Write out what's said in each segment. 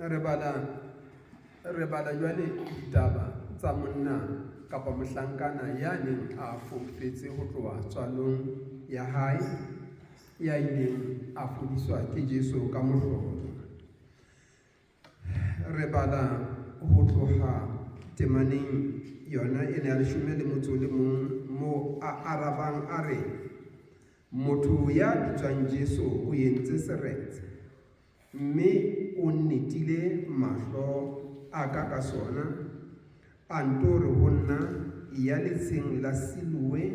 Re bala re bala jwale ditaba tsa monna kapa mohlankana ya neng a foufetse ho tloha tswalong ya hae ya ileng a fodiswa ke Jesu ka mohlolo. Re bala ho tloha temaneng yona ena ya leshome le motso o le mong moo a arabang a re motho ya bitswang Jesu o entse seretse mme o nnetile mahlo a ka ka sona a nto re ho nna ya letsheng la Siloe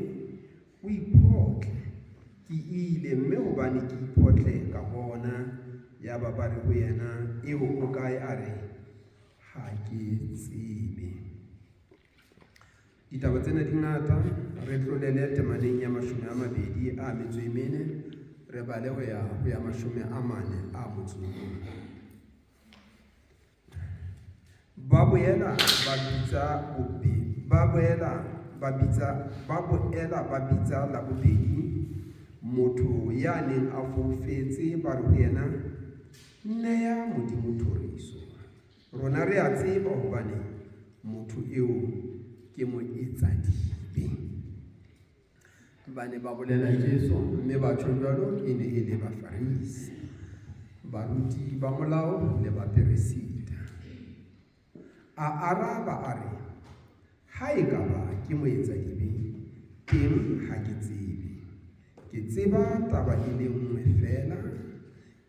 o iphotle. Ke ile mme hobane ke iphotle ka bona. Yaba ba re ho yena, eo o kae? A re, ha ke tsebe. Ditaba tsena di ngata, re tlolele temaneng ya 24 re bale ho ya ho ya 41. Ba boela ba bitsa bobedi, ba boela ba bitsa, ba boela ba bitsa la bobedi motho ya neng a foufetse, ba re ho yena, Neya Modimo thoriso. Rona re a tseba hobane motho eo ke moetsadibe. Ba ne ba bolela Jesu mme batho jwalo e ne e le Bafarisi, baruti ba molao le baperesita. A araba a re, ha e ka ba ke moetsadibe, teng ha ke tsebe. Ke tseba taba e le nngwe feela,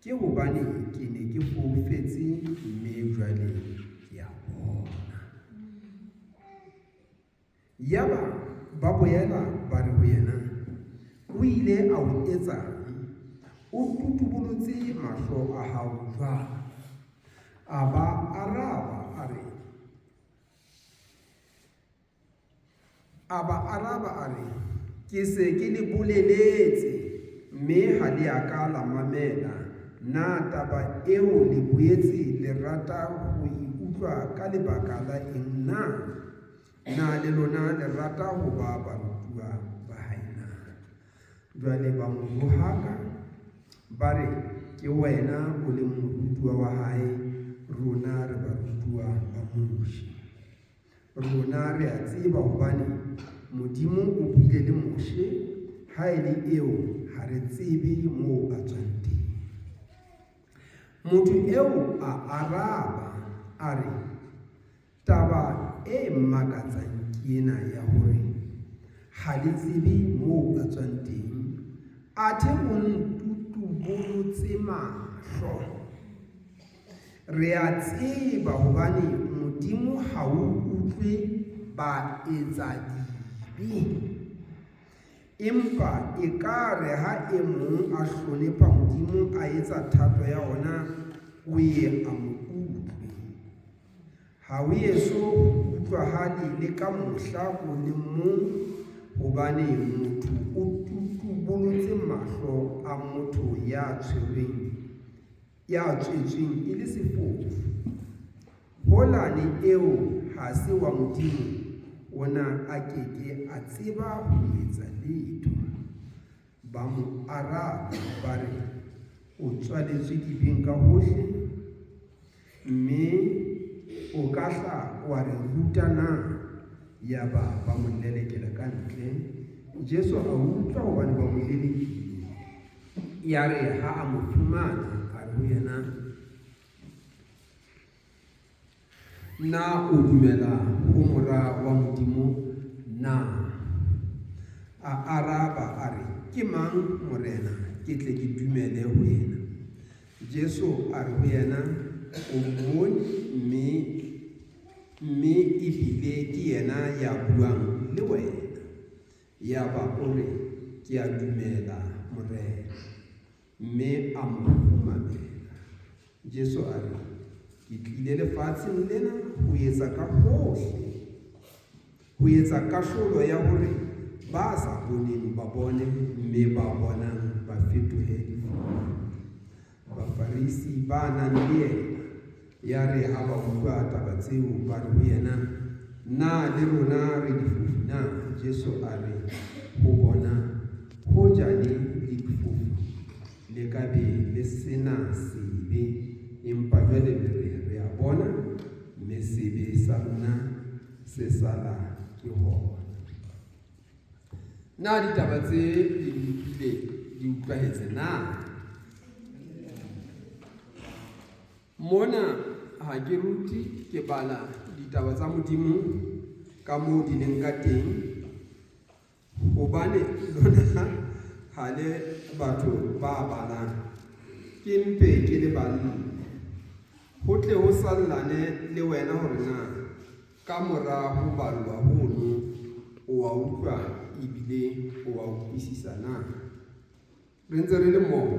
ke hobane ke ne ke foufetse mme jwale ke a bona. Yaba ba boela ba re ho yena, O ile a o etsang? O tutubolotse mahlo a hao jwang? A ba araba a re, A ba araba a re, Ke se ke le boleletse, mme ha le a ka la mamela. Na taba eo le boetse le rata ho e utlwa ka lebaka la eng na? Na le lona le rata ho ba barutuwa ba hae na? Jwale ba mo rohaka, ba re, Ke wena o leng morutuwa wa hae, rona re barutuwa ba Moshe. Rona re a tseba hobane Modimo o buile le Moshe, ha e le eo ha re tsebe moo a tswang teng. Motho eo a araba a re, Taba e makatsang ke ena ya hore ha le tsebe moo a tswang teng, athe o ntutubolotse mahlo. Re a tseba hobane Modimo ha o utlwe baetsadibe. Empa ekare ha e mong a hlonepha Modimo, a etsa thato ya ona, o ye a mo utlwe. Ha ho eso ho utlwahale le ka mohla o le mong hobane motho o tutubolotse mahlo a motho ya tshwerweng, ya tswetsweng e le sefofu. Holane eo ha se wa Modimo, o na a ke ke a tseba ho etsa letho. Ba mo araba ba re, O tswaletswe dibeng ka hohle, mme o ka hla wa re ruta na? Yaba ba mo lelekela ka ntle. Jesu a utlwa hobane ba mo lelekile. Yare ha a mo fumana, a re ho yena, Na o dumela ho Mora wa Modimo na? A araba a re, Ke mang, Morena, ke tle ke dumele ho yena? Jesu a re ho yena, O mmone, mme mme ebile ke yena ya buang le wena. Yaba o re, Ke a dumela, Morena. Mme a mo kgumamela. Jesu a re, Ke tlile lefatsheng lena ho etsa ka hohle, ho etsa kahlolo ya hore ba sa boneng ba bone, mme ba bonang ba fetohe difofu. Bafarisi ba nang le yena, yare ha ba utlwa taba tseo, ba re ho yena, Na le rona re difofu na? Jesu a re ho bona, Hoja le le difofu, le ka be le se na sebe, empa jwale le re, re Na ditaba tse le di utlwile di utlwahetse na? Mona ha ke rute, ke bala ditaba tsa Modimo ka moo di leng ka teng, hobane lona ha le batho ba balang, ke mpe ke le balle, ho tle ho sallane le wena hore na ka mora ho ballwa hono o a utlwa ebile o a utlwisisa na. Re ntse re le mmoho,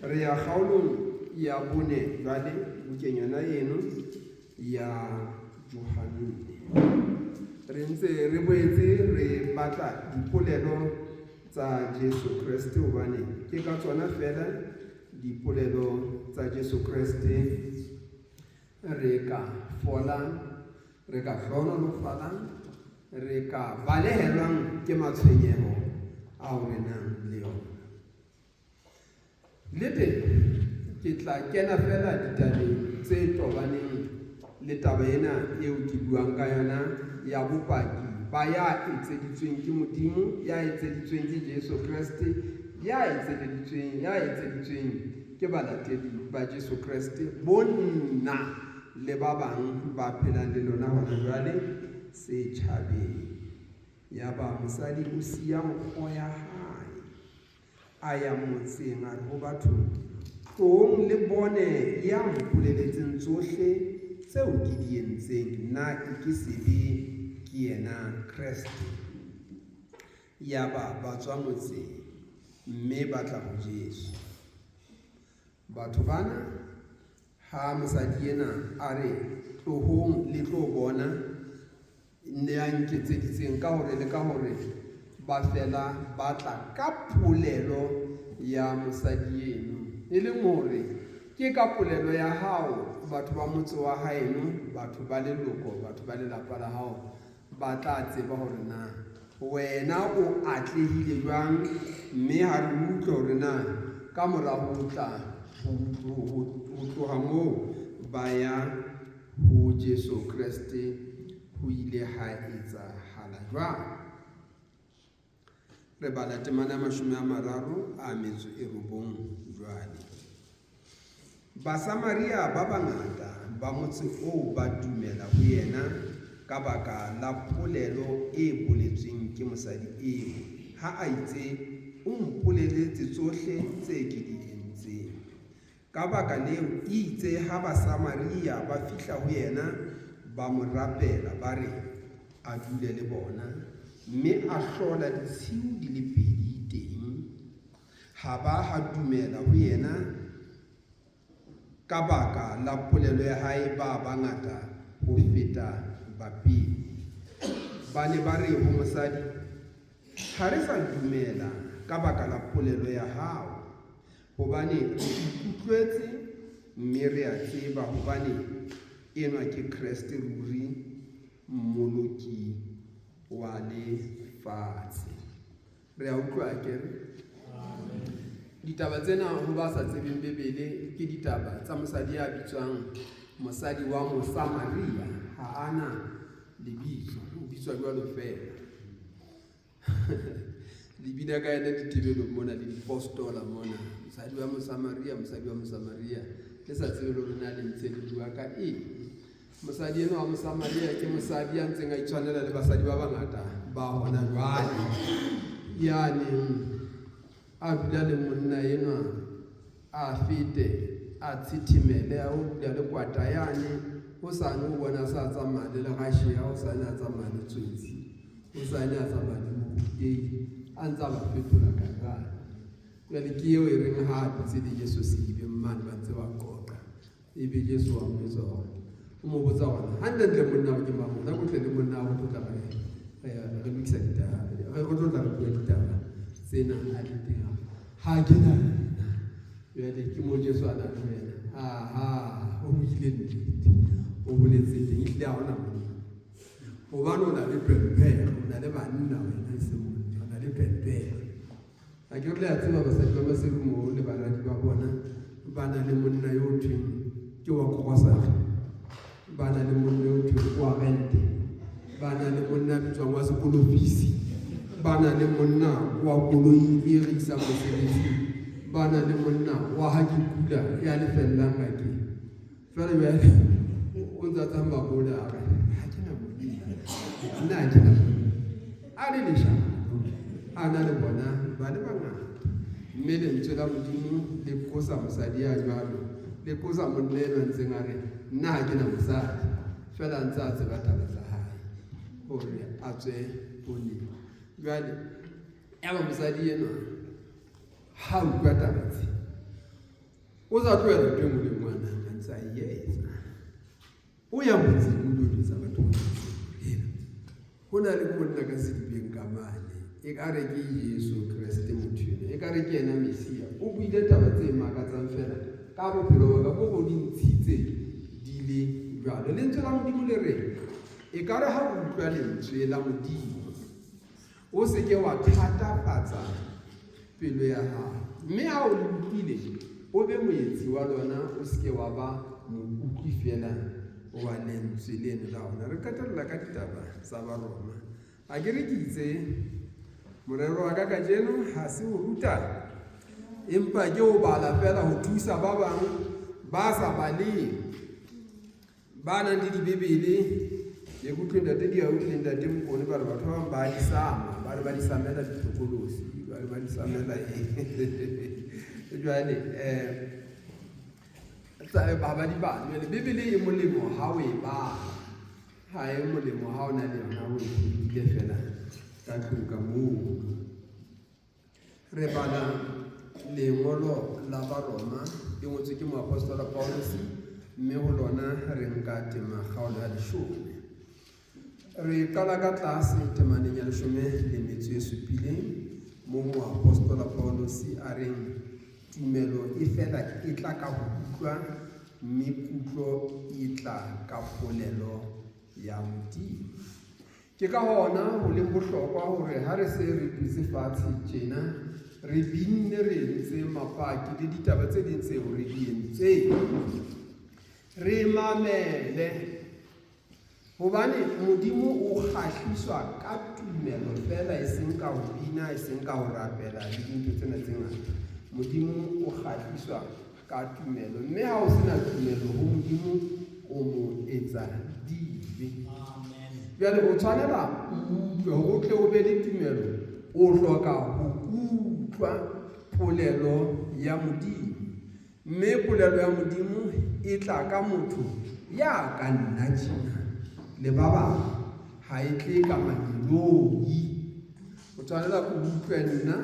re ya kgaolong ya bone jwale bukeng yona eno ya Johanne. Re ntse re boetse re batla dipolelo tsa Jesu Kreste, hobane ke ka tsona feela dipolelo tsa Jesu Kreste re ka folang, re ka hlohonolofalang, re ka balehelwang ke matshwenyeho ao re nang le yona. Le teng ke tla kena feela ditabeng tse tobaneng le taba ena eo ke buang ka yona ya bopaki ba ya etseditsweng ke Modimo, ya etseditsweng ke Jesu Kreste, ya etseditsweng, ya etseditsweng ke balatedi ba Jesu Kreste, bonna le ba bang ba phelang le lona hona jwale setjhabeng. Yaba mosadi o siya nkgo ya hae, a ya motseng, a re ho batho, Tloong le bone ya mpoleletseng tsohle tseo ke di entseng, na e ke sebe ke yena Kreste? Yaba ba tswa motseng, mme ba tla ho Jesu. Batho bana, ha mosadi ena a re, Tlohong le tlo bona ya nketseditseng ka hore le ka hore, ba fela ba tla ka polelo ya mosadi eno, e leng hore ke ka polelo ya hao batho ba motse wa haeno, batho ba leloko, batho ba lelapa la hao ba tla tseba hore na wena o atlehile jwang, mme ha re utlwe hore na ka mora ho tla ho tloha moo ba ya ho Jesu Kreste ho ile ha etsahala jwang. Re bala temana ya 39 jwale. Basamaria ba bangata ba motse oo ba dumela ho yena ka baka la polelo e boletsweng ke mosadi eo, ha a itse, o mpoleletse tsohle tse ke di entseng. Ka baka leo, itse ha Basamaria ba fihla ho yena, ba mo rapela, ba re a dule le bona, mme a hlola ditshiu di le pedi teng. Ha ba ha dumela ho yena ka baka la polelo ya hae ba bangata ho feta ba pele. Ba ne ba re ho mosadi, ha re sa dumela ka baka la polelo ya hao, hobane re ikutlwetse mme re a tseba hobane enwa ke Kreste ruri, Mmoloki wa lefatshe. Re a utlwa akere? Ditaba tsena ho ba sa tsebeng Bibele ke ditaba tsa mosadi ya bitswang mosadi wa Mosamaria. Ha ana lebitso, o bitswa jwalo feela. Le bina ka yena ditebelong mona le dipostola mona, mosadi wa Mosamaria, mosadi wa Mosamaria, le sa tsebe le hore na le ntse le bua ka eng. Mosadi enwa wa Mosamaria ke mosadi ya ntseng a itshwanela le basadi ba bangata ba hona jwale, ya neng a dula le monna enwa a fete a tshithimele, a o dula le kwata yane, o sane o bona sa tsamaya le lerashe, o sane a tsamaya le tsotsi, o sane a tsamaya le morutei, a ntse a ba fetola ka jwale. Jwale ke eo e reng ha a dutse le Jesu sedibeng mane ba ntse ba qoqa, ebe Jesu wa mo jwetsa hore o mo botsa hore hantlentle monna o ke mang, nna ko tle le monna o tlo tla re lokisa ditaba, re tlo tla re bua ditaba tsena a le teng, ha ke na nna. Jwale ke mo Jesu a nang ho yena, aha, o buile nnete, o boletse teng, ehlile ha hona monna, hobane o na le pempere, o na le banna wena, e seng monna, o na le pempere. Ha ke re le a tseba basadi ba Maserumo le baradi ba bona ba na le monna yo thweng ke wa grocery, ba na le monna yo thweng ke wa rente, ba na le monna a bitswang wa sekolofisi. Ba na le monna wa koloi e re isang mosebetsing, ba na le monna wa ha ke kula ya lefellang ngakeng. Jwale jwale o ntsa tsamaya bole a re ha ke na monna, nna ha ke na monna. A le leshano, a na le bona ba le bangata. Mme lentswe la Modimo le qosa mosadi ya jwalo, le qosa monna enwa ntseng a re nna ha ke na mosadi, feela a ntse a tseba taba tsa hae hore a tswe pooneng. Jwale yaba mosadi enwa ha utlwa taba tse, o sa tlohela ntho e nngwe le nngwe a nang a ntse a e etsa, o ya motseng o lo jwetsa batho ba motseng ena ho na le monna ka sedibeng ka mane, e ka re ke Jesu Kreste motho ena, e ka re ke yena Messia. O buile taba tse makatsang feela ka bophelo ba ka bo bo di ntshitse di le jwalo. Lentswe la Modimo le re e ka re ha o utlwa lentswe la Modimo o se ke wa thatafatsa pelo ya hao, mme ha o le utlwile o be moetsi wa lona, o se ke wa ba moutlwi feela wa lentswe leno la ona. Re qetella ka ditaba tsa Baroma. A ke re ke itse morero wa ka kajeno ha se ho ruta, empa ke ho bala feela ho thusa ba bang ba sa baleng, ba nang le dibebele. Ke utlwe ntate di utlwe ntate Mokone ba re batho ba bang ba di sama, ba re ba di samela ditlokolosi, ba re ba di samela eng. Jwale ba ba di bala. Jwale Bibele e molemo ha o e bala, ha e molemo ha o na le yona o e bolokile feela ka tlung ka moo. Re bala lengolo la Baroma e ngotswe ke moapostola Paulus, mme ho lona re nka tema kgaolo ya 10. Re qala ka tlase temaneng ya 17, moo moapostola Paulus a reng tumelo e fela e tla ka ho utlwa, mme kutlo e tla ka polelo ya Modimo. Ke ka hona ho leng bohlokwa hore ha re se re dutse fatshe tjena, re binne, re entse mapaki le ditaba tse ding tseo re di entseng, re mamele, hobane Modimo o kgahliswa ka tumelo feela, e seng ka ho bina, e seng ka ho rapela le dintho tsena tse ngata. Modimo o kgahliswa ka tumelo, mme ha o sena tumelo ho Modimo o mo etsa dibe. Jwale o tshwanela o utlwe hore o tle o be le tumelo, o hloka ho utlwa polelo ya Modimo, mme polelo ya Modimo e tla ka motho ya ka nna tjena le ba bang, ha e tle ka mangeloi. O tshwanela o utlwe nna.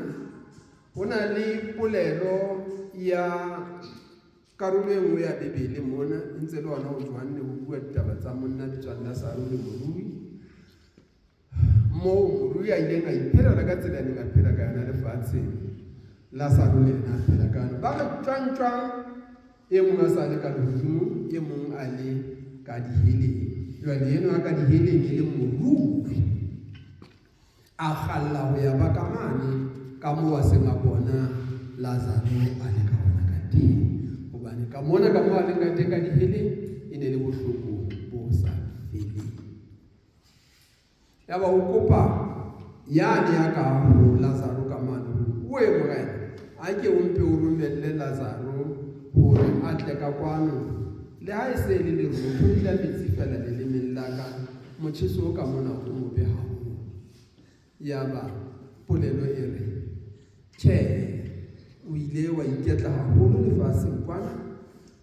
Ho na le polelo ya karolo e nngwe ya Bibele mona, e ntse le hona ho Johanne, ho bua ditaba tsa monna bitswang Lazaro le morui, moo morui a ileng a iphelela ka tsela a neng a phela ka yona lefatsheng, Lazaro le yena a phela ka yona. Ba re tjwang tjwang, e mong a sa le ka lehodimong, e mong a le ka diheleng. Jwale enwa ka diheleng e le morui, a kgalla ho ya ba ka mane ka moo a seng a bona Lazaro a le ka hona ka teng, hobane ka mona ka moo a leng ka teng ka diheleng e ne le bohloko bo sa feleng. Yaba o kopa yane ya ka ho Lazaro ka mane, oe Morena, a ke o mpe o romelle Lazaro hore a tle ka kwano, le ha e se le lerotho la metsi feela lelemeng la ka, motjheso o ka mona o mobe haholo. Yaba polelo e re, tjhe, o ile wa iketla haholo lefatsheng kwana,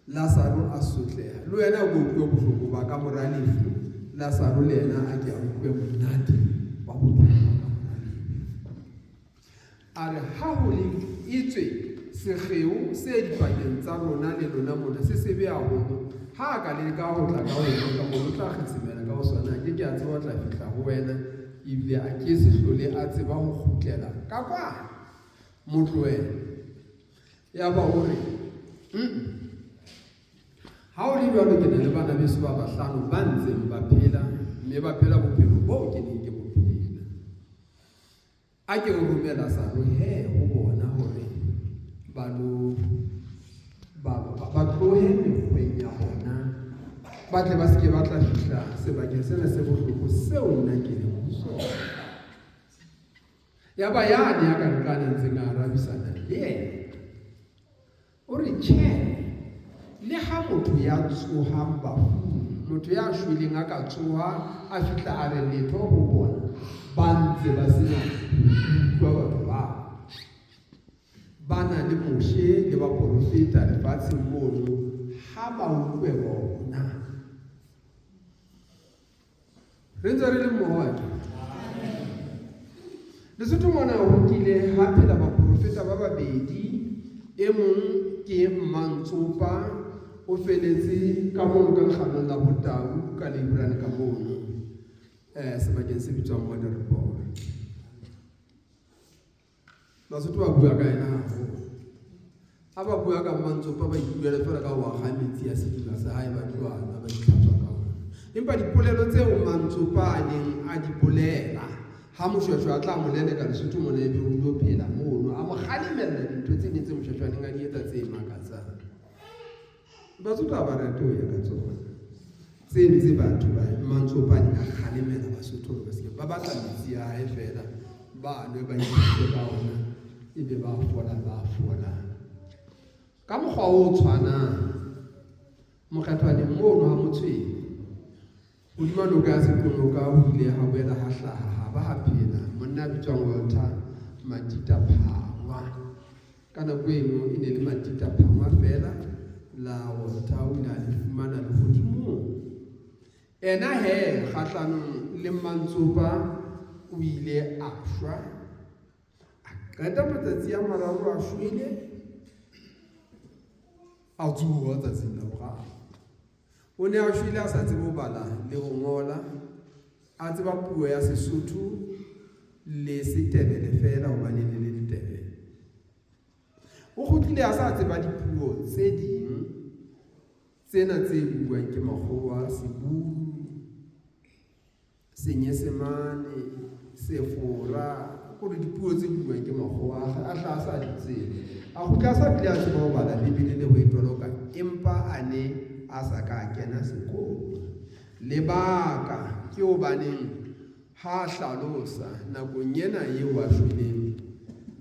Lazaro a sotleha. Le wena o utlwe bohloko ba ka mora lefu, Lazaro le yena a ke a utlwe monate wa bophelo ba ka mora lefu. A re ha ho le etswe sekgeo se dipakeng tsa rona le lona mona se sebe haholo, ha a ka leka ho tla ka wena ka moo, o tla kgetsemela ka ho swana, a ke ke a tseba ho tla fihla ho wena, ebile a ke se hlole a tseba ho kgutlela ka kwana. Mo tlohele. Yaba o re, ha o le jwalo ke na le bana beso ba bahlano ba ntseng ba phela, mme ba phela bophelo boo ke neng ke bo phela. A ke o rome Lazaro he ho bona hore ba lo ba tlohe mekgweng ya bona, ba tle ba se ke ba tla fihla sebakeng sena se bohloko seo nna ke leng ho sona. Yaba yane ya ka nqane a ntseng a arabisana le yena o re, tjhe, le ha motho ya tsohang bafung, motho ya shweleng a ka tsoha a fihla a re letho ho bona, ba ntse ba sena ho utlwa batho bao. Ba na le Moshe le baporofeta lefatsheng mono, ha ba utlwe bona. Re ntse re le mmoho ake? Lesotho mona ho kile ha phela baporofeta ba babedi, e mong ke Mmantsopa, o feletse ka mono ka lekganong la Botau ka Leibrane ka mono, sebakeng se bitswang Modderpoort. Basotho ba bua ka yena haholo. Ha ba bua ka Mmantsopa ba ipuela feela ka ho akga metsi a sediba sa hae ba tloha ba itlhatswa ka ona. Empa dipolelo tseo Mmantsopa a neng a di bolela ha Moshweshwe a tla mo leleka Lesotho mona ebe o ilo phela mono, a mo kgalemella dintho tse ding tse Moshweshwe a neng a di etsa tse makatsang. Basotho ha ba rate ho ya ka tsona. Tseno tse batho ba Mmantsopa a neng a kgalemela Basotho hore ba se ke ba batla metsi a hae feela ba nwe ba ithute ka ona ebe ba fola ba fola. Ka mokgwa o tshwanang Mokgethwaneng mono ha Motshwene hodima noka ya Seqonoka ho ile ha boela ha hlaha ha ba ha phela monna a bitswang Walter Matita Phangwa. Ka nako eno e ne le Matita Phangwa feela la Walter o ile a le fumana lehodimong. Ena he kgahlanong le Mmantsopa o ile a shwa, a qeta matsatsi a mararo a shwele, a tsoha tsatsing la boraro. O ne a shwele a sa tsebe ho bala le ho ngola, a tseba puo ya Sesotho le Setebele feela hobane ne le Letebele. O kgutlile a sa tseba dipuo tse ding tsena tse buuwang ke makgowa, Seburu, Senyesemane, Sefora, kore dipuo tse buuwang ke makgowa a hla a sa di tsebe. A kgutla a sa bile a tseba ho bala Bibele le ho e toloka, empa a ne a sa ka a kena sekolo. Lebaka ke hobaneng ha a hlalosa nakong ena eo a shweleng,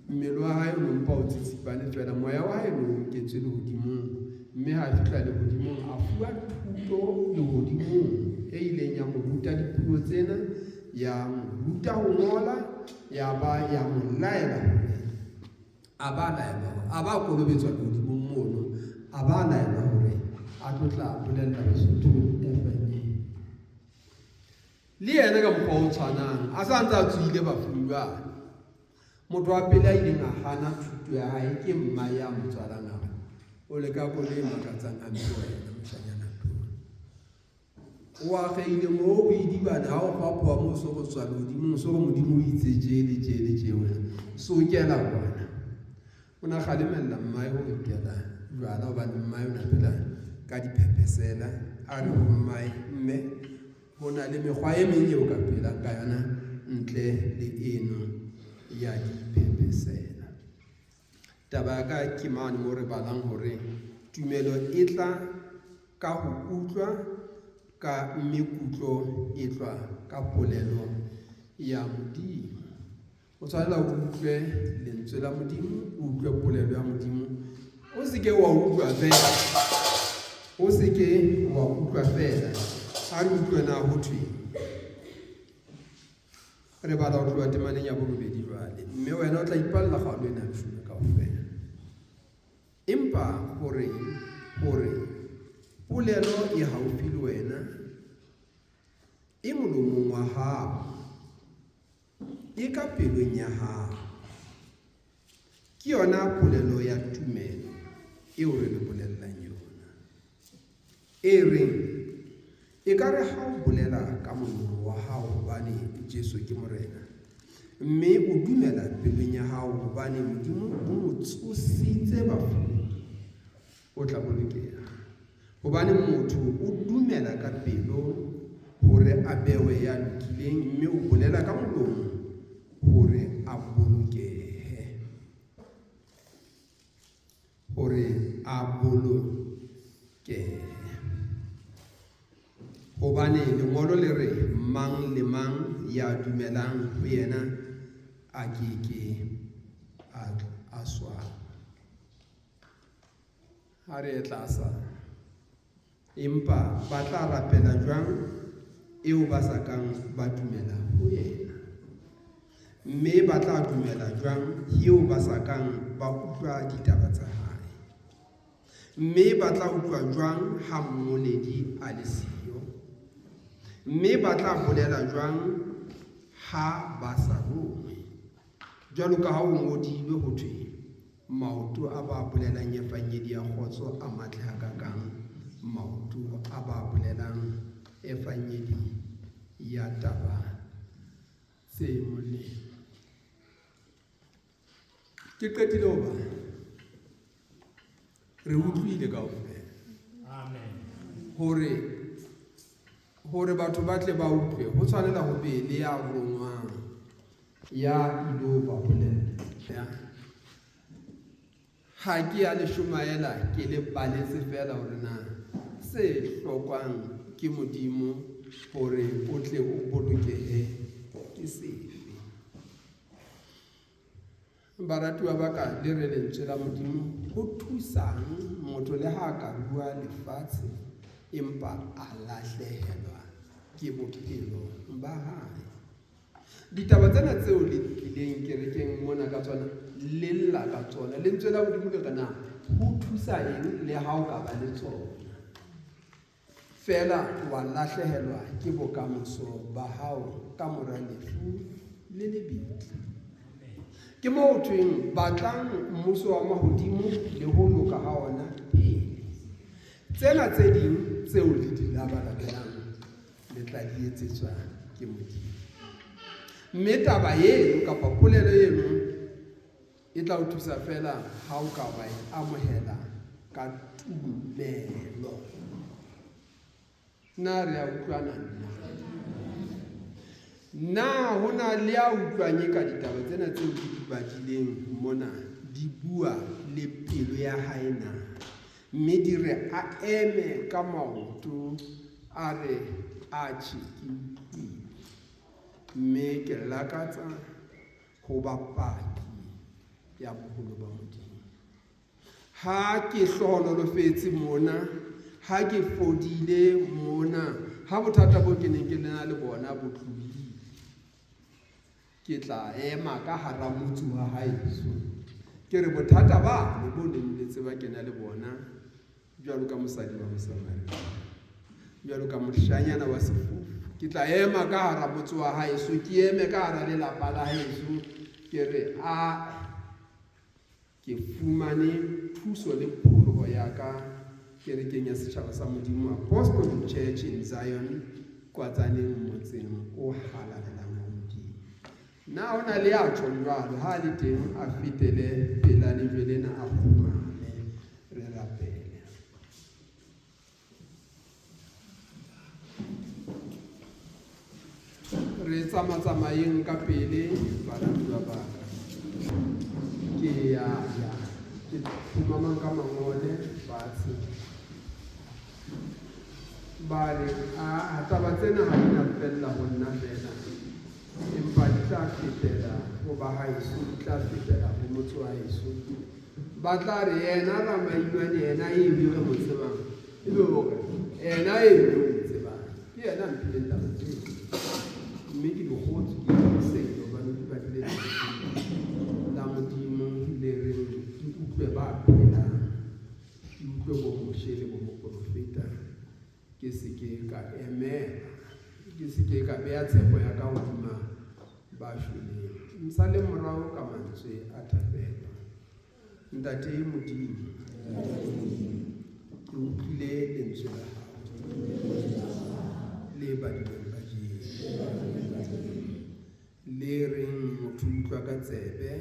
mmele wa hae o ne o mpa o tsitsipane feela, moya wa hae o ne o nketswe lehodimong, mme ha a fihla lehodimong a fuwa thuto lehodimong e ileng ya mo ruta dipuo tsena, ya mo ruta ho ngola, ya ba ya mo laela hore a ba laelwa hore a ba kolobetswa lehodimong mono, a ba laelwa hore a tlo tla bolella Basotho evangeli. Le yena ka mokgwa o tshwanang a sa ntse a tsohile bafung jwale. Motho wa pele a ileng a hana thuto ya hae ke mma ya mo tswalang a re o leka koloi e makatsang hampe wena moshanyana tona. O agehile moo o idibana ha o kgwapoha moo so go tswa lehodimong so go Modimo o itse tje le tje le tje wena so kela kwana. O ne a kgalemella mmae ho kela jwala hobane mmae o ne a phela ka diphepesela. A re ho mmae, mme ho na le mekgwa e meng eo ka phelang ka yona ntle le eno ya diphepesela. Taba ya ka ke mane mo re balang hore tumelo e tla ka ho utlwa ka mme kutlo e tlwa ka polelo ya Modimo. O tshwanela o utlwe lentswe la Modimo, o utlwe polelo ya Modimo. O se ke wa utlwa feela. O se ke wa utlwa feela. A re utlwe na ho thweng. Re bala ho tloha temaneng ya borobedi jwale. Mme wena o tla ipalla kgaolo ena ya leshome kaofela. Empa hore hore polelo e haufi le wena, e molomong wa hao, e ka pelong ya hao. Ke yona polelo ya tumelo eo re le bolellang yona, e reng, ekare ha o bolela ka molomo wa hao hobane Jesu ke Morena, mme o dumela pelong ya hao hobane Modimo o mo tsositse bafung, o tla bolokeha. Hobane motho o dumela ka pelo hore a bewe ya lokileng, mme o bolela ka molomo hore a bolokehe. Hore a bolokehe. Hobane lengolo le re, mang le mang ya dumelang ho yena a ke ke a swaba. Ha re e tlasa, empa ba tla rapela jwang eo ba sa kang ba dumela ho yena? Mme ba tla dumela jwang eo ba sa kang ba utlwa ditaba tsa hae? Mme ba tla utlwa jwang ha mmoledi a le siyo? Mme ba tla bolela jwang ha ba sa rongwe? Jwalo ka ha ho ngodilwe ho thwe, maoto a ba bolelang evangedi ya kgotso a matle hakakang, maoto a ba bolelang evangedi ya taba tse molemo. Ke qetile ho bala. Re utlwile kaofela. Amen. Hore batho ba tle ba utlwe, ho tshwanela ho be le ya rongwang, ya ilo ba bolella. Ya. Ha ke ya le shumaela, ke le baletse feela hore na se hlokwang ke Modimo hore o tle o bolokehe ke sefe. Baratuwa ba ka, le re lentswe la Modimo ho thusang motho le ha a ka rua lefatshe empa a lahlehelwa ke bophelo ba hae. Ditaba tsena tseo le tlileng kerekeng mona ka tsona, le lla ka tsona. Lentswe la Modimo le re na ho thusa eng le ha o ka ba le tsona? Feela wa lahlehelwa ke bokamoso ba hao ka mora lefu le lebitla. Ke moo ho thweng batlang mmuso wa mahodimo le ho loka ha ona pele. Tsena tse ding tseo le di labalabelang le tla di etsetswa ke Modimo. Mme taba eno kapa polelo eno e tla o thusa feela ha o ka wa e amohela ka tumelo. Na re a utlwana nna? Na ho na le ya utlwang e ka ditaba tsena tseo ke di badileng mona di bua le pelo ya hae na? Mme di re a eme ka maoto a re atjhe ke utlwile. Mme ke lakatsa ho ba paki ya boholo ba Modimo. Ha ke hlohonolofetse mona, ha ke fodile mona, ha bothata bo ke neng ke na le bona bo tlohile, ke tla ema ka hara motse wa haeso. Ke re bothata ba le bo neng le tseba ke na le bona jwalo ka mosadi wa Mosamaria, jwalo ka moshanyana wa sefofu. Ke tla ema ka hara motse wa haeso, ke eme ka hara lelapa la haeso, ke re a ke fumane thuso le pholoho ya ka kerekeng ya setjhaba sa Modimo, Apostolic Church in Zion, Kwatsaneng, motseng o halalelang wa Modimo. Na ho na le ya tjhong jwalo? Ha a le teng a fetele pela lejwe lena a kgumame, re rapele. Re tsama-tsamayeng ka pele, baratuwa ba ka. Ke ya ya ke kgumamang ka mangole fatshe. Ba re a taba tsena ha di na fella ho nna feela, empa di tla fetela ho ba haeso, di tla fetela ho motse wa haeso. Ba tla re yena Ramailwane, yena eno re mo tsebang, ebe hore yena eno re mo tsebang ke yena a mphileng taba tseo. Mme ke di kgotswe, ke di sele hobane di badile lentswe la Modimo le reng ke utlwe ba phelang, ke utlwe bo Moshe le bo moporofeta, ke se ke ka emela, ke se ke ka beha tshepo ya ka hodima ba shweleng. Nsale morao ka mantswe a thapelo. Ntate Modimo, ke utlwile lentswe la hao le badilweng kajeno, le reng motho utlwa ka tsebe,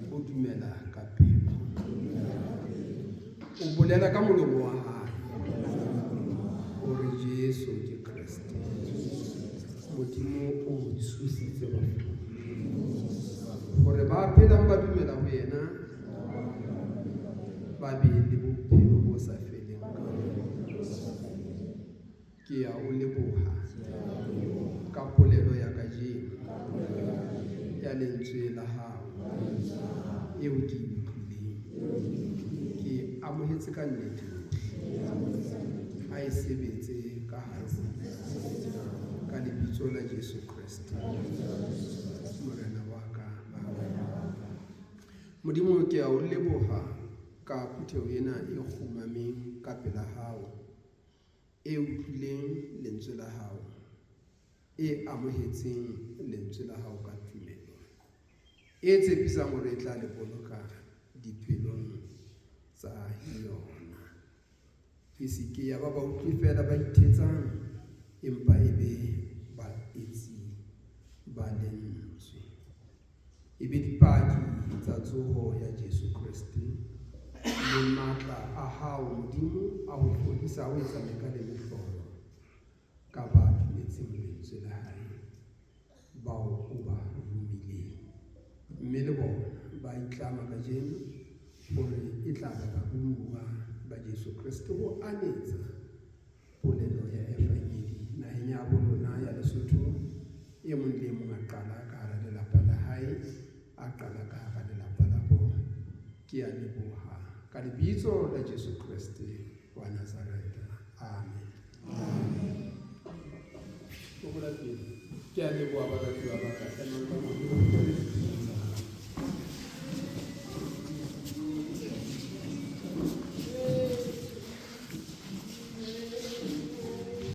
o dumela ka pelo, o bolela ka molomo wa hae hore Jesu ke Kreste. Modimo o mo tsositse bafung, hore ba phelang ba dumela ho yena ba be le bophelo bo sa feleng. Ke ya o leboha ka polelo ya kajeno. Ya lentswe la hao eo ke e utlwileng, ke e amohetse ka nnete yohle. A e sebetse ka hare ho nna. Ka lebitso la Jesu Kreste, Morena wa ka. Amen. Modimo, ke a o leboha ka phutheho ena e kgumameng ka pela hao, e utlwileng lentswe la hao, e amohetseng lentswe la hao ka tumelo, e tshepisang hore e tla le boloka dipelong tsa yona. E se ke ya ba bautlwi feela ba ithetsang, empa e be baetsi ba lentswe, e be dipaki tsa tsoho ya Jesu Kreste le matla a hao, Modimo, a ho fodisa, a ho etsa meka le mehlolo ka ba dumetseng lentswe la hae, bao o ba romileng. Mme le bona ba itlama kajeno hore e tla ba baromuwa ba Jesu Kreste ho anetsa polelo ya evangedi naheng ya bo rona ya Lesotho. E mong le e mong a qala ka hara lelapa la hae, a qala ka hara lelapa la bona. Ke a leboha ka lebitso la Jesu Kreste wa Nazareta. Amen. Amen. Ke a leboha baratuwa ba ka. Emang ka maoto.